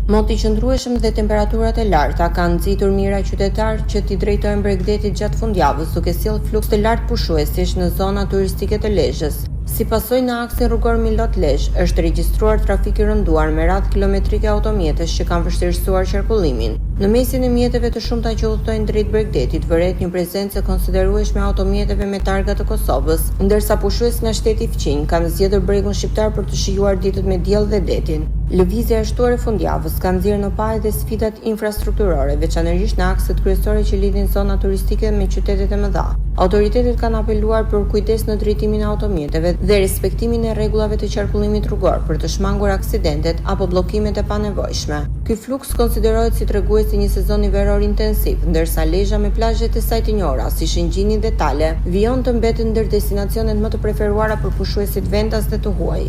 Moti i qëndrueshëm dhe temperaturat e larta kanë nxitur mijëra qytetarë që t'i drejtohen bregdetit gjatë fundjavës, duke sjellë fluks të lartë pushuesish në zonat turistike të Lezhës. Si pasojë në aksin rrugor Milot-Lezhë është regjistruar trafik i rënduar me radhë kilometrike automjetesh që kanë vështirësuar qarkullimin. Në mesin e mjeteve të shumta që udhëtojnë drejt bregdetit vërehet një prezencë e konsiderueshme e automjeteve me targa të Kosovës, ndërsa pushues nga shteti fqinj kanë zgjedhur bregun shqiptar për të shijuar ditët me diell dhe detin. Lëvizja e shtuar e fundjavës ka nxjerrë në pah edhe sfidat infrastrukturore, veçanërisht në akset kryesore që lidhin zonat turistike me qytetet e mëdha. Autoritetet kanë apeluar për kujdes në drejtimin e automjeteve dhe respektimin e rregullave të qarkullimit rrugor për të shmangur aksidentet apo bllokimet e panevojshme. Ky fluks konsiderohet si tregues i një sezoni veror intensiv, ndërsa Lezha me plazhet e saj të njohura, si Shëngjini dhe Tale, vijon të mbetet ndër destinacionet më të preferuara për pushuesit vendas dhe të huaj.